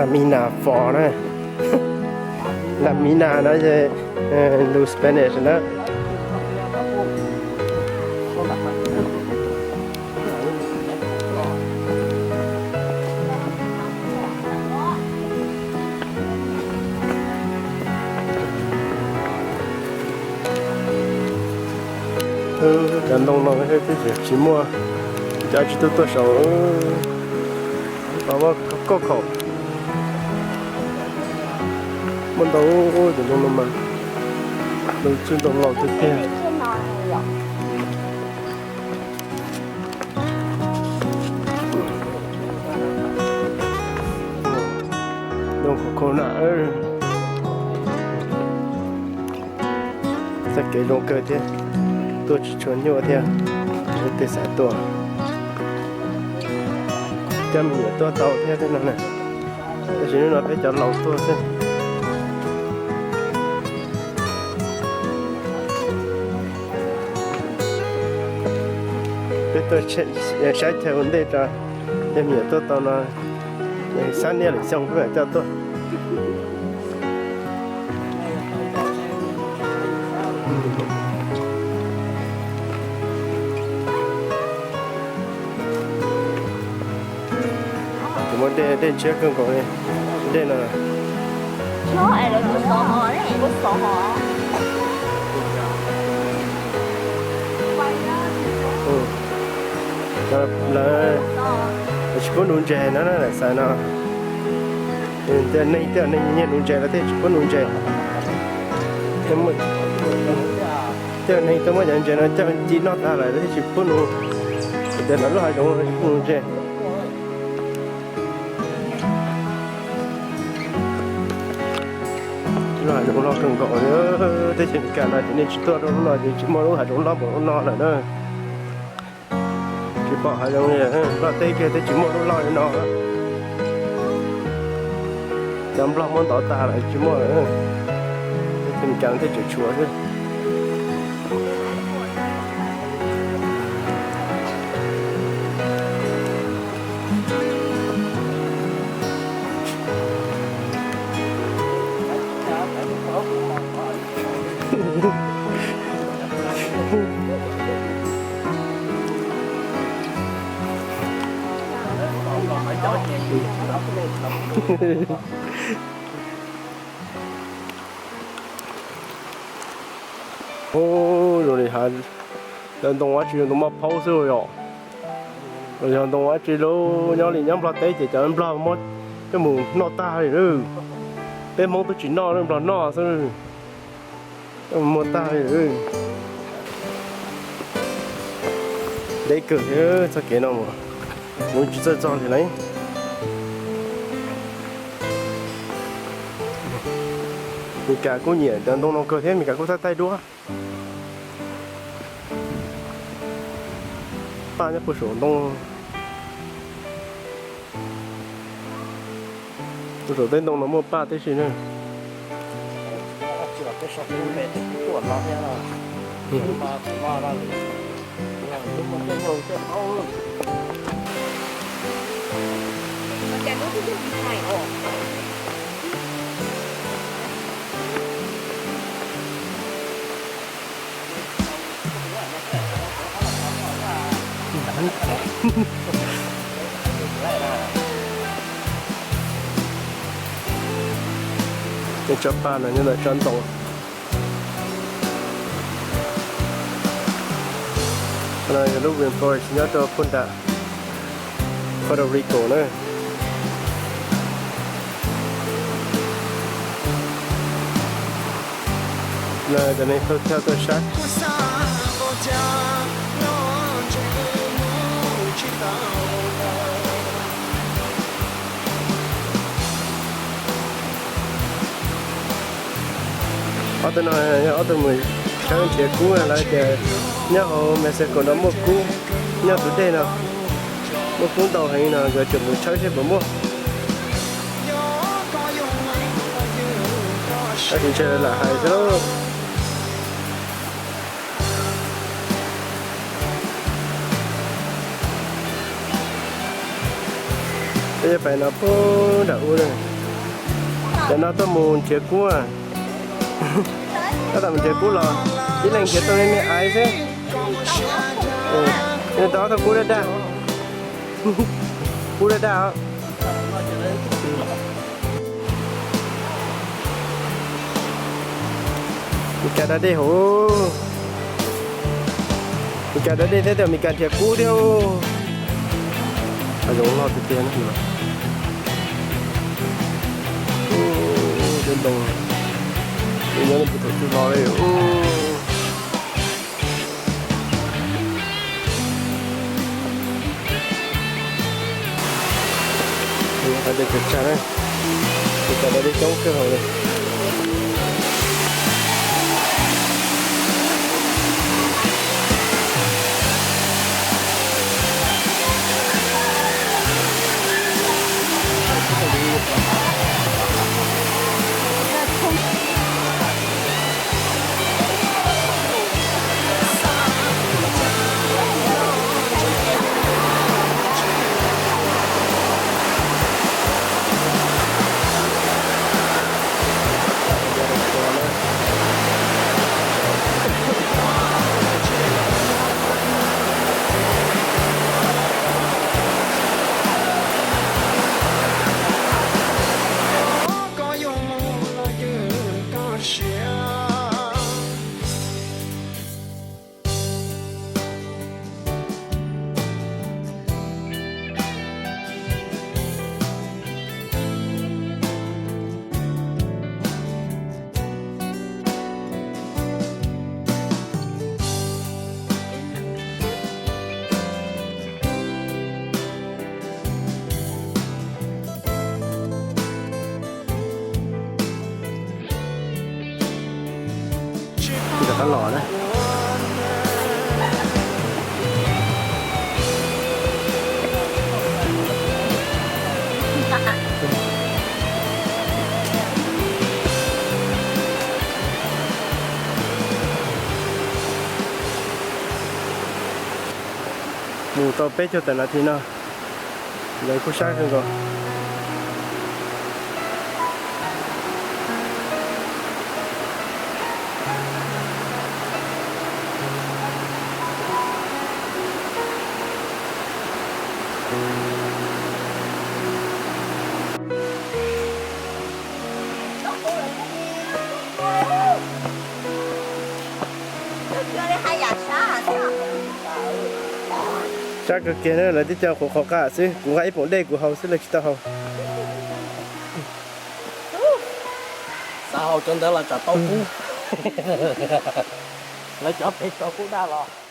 Mina Falls na. Las Mina no ces lus Spanish na. Cov ntoo no tsis muaj, cov tsis tuaj tuaj saud. Muaj koj khaum, muaj ntau tus ntoo no mas, ntoo txwj ntoo laus tiag tiag. Ntoo coconut na. Txoj kev zoo kawg thiab, tuaj tsis tshua nyuaj thiab, leej twg xav tuaj. Coj me nyuam tuaj tau thiab tej no na, tab sis hnub no peb cov laus tuaj xwb. Peb tuaj saib chaw ua ntej tso, coj me nyuam tuaj tau no, xab niaj lwm xyoo peb mam coj tuaj. Kuv muaj dej, dej ntshiab kawg nkaus li, dej no. Lawv tsis pub nuv ntses no na, lawv xav no. Tej neeg, tej neeg nyiam nuv ntses los tej tsis pub nuv ntses. Tej neeg tuaj muab cov ntses no coj ci noj tag lawm los tej tsis pub nuv. Tias lawv lub hav zoov tsis pub nuv ntses. Lub hav zoov loj kawg nkaus li, teb chaws Amelikas no ces nej tsis tuaj rau lub no ces tsis muaj lub hav zoov loj npaum lub no lawm na. Tsis pom hav zoov li, Nplog teb kiag twb tsis muaj lub loj li no. Cov Nplog muab ntov tag lawm tsis muaj lawm. Teb chaws Amelikas no tej tseem tshuav xwb. Ub, zoo li hav, cov ntoo dab tsi, ntoo maj phaub xwb yom. Yog ntoo dab tsi lub nyob li nyob Nplog teb ces cov Nplog muab coj mus noj tag li lawm. Peb Hmoob twb tsis noj, Nplog noj xwb. Muaj tag li. Deb kawg thiab txoj kev no, kuv tsis txawj txog li lauj. Mes Kas kuj nyiam cov ntoo no kawg thiab, Mes Kas kuj thaij thaij duab. Paj nyob puag saum ntoo. Puag saum tej ntoo no muaj paj tib si na. Tej tsob paj no nyob ntawm tsob ntoo. Qhov no yog lub rainforest nyob rau Punta, Puerto Rico na. No cov neeg tuaj thauj tuaj saib. Ob tug no yog ob tug mus tshawb nrhiav kub, lawv tias nyob hauv Mexico no muaj kub, nyob tus dej no muaj kub ntau heev no, yuav tsum mus tshawb seb puas muaj. Tab sis ntshe lam hais xwb lauj. Peb yuav pais no puag nram ub na. Cov no tuaj mus nrhiav kub. Tab tom mus nrhiav kub los ib leeg nrhiav tau me me aiv xwb. Nws tau ob tug kub daj daj. Kub daj daj os. Meskas da dej hauv. Meskas da dej thiab tias Meskas nrhiav kub thiab. Hav zoov loj tiag tiag no. Dej ntoo. Nyob puag tom tsuj hlo li. Qhov dej tsaws tsag na, tus tau dej coob kawg hauv li. Rov qab los na. Mus tau peb caug tawm nas this no, lawv kuj sab kawg nkaus. Sab kawg kiag na, lawv tib co qhuav qhov qab xwb, kuv nqa ib poom dej kuv haus xwb, lawv tsis tau haus. Xav haus cov ntawd los tsam tau kub. Lawv cov pem tau kub daj los.